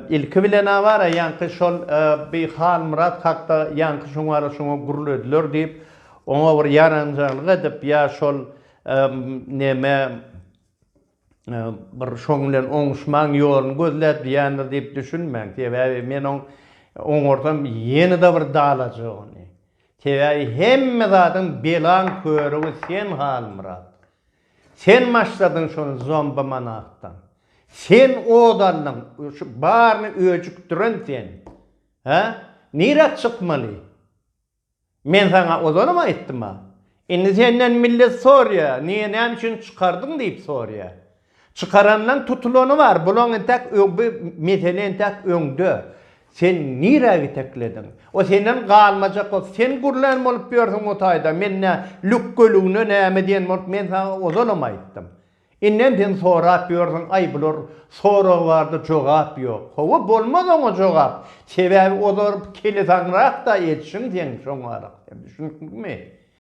Ilki bilen-ä bar-a, ýaňky şol bi Halmyrat hakda ýaňky şoňara şoňa gürlediler diýip, oňa bir ýaranjaňlyk edip ýa şol neme bir şoň bilen oňuşmaň ýoluny gözläp diýendir diýip düşünmäň. Sebäbi men oň oňarsam ýene-de bir dalajak ony. Sebäbi hemme zadyň belaň körügi sen Halmyrat. Sen başladyň şony zombi monahdan. Sen ot aldyň, şu baryny öjükdiren sen. Hä? Nirä çykmaly? Men saňa ozalam aýtdym-a. Indi senden millet sorýa, niýe näme üçin çykardyň diýip sorýa. Çykaranlaň tutulany bar, bulaň entäk öň bu mesele entäk öňde. Sen nirä giteklediň? O senden galmajak bolup, sen gürlän bolup ýörsüň o taýda, men nä lükgeligine näme diýen bolup men saňa ozalam aýtdym. Indem sen sorap ýörsüň, aý bular sorag barda jogap ýok. Hawa bolmaz oňa jogap. Sebäbi ozal kelesaňrak-da edişiň seň şoňarak. Sen düşündiňmi?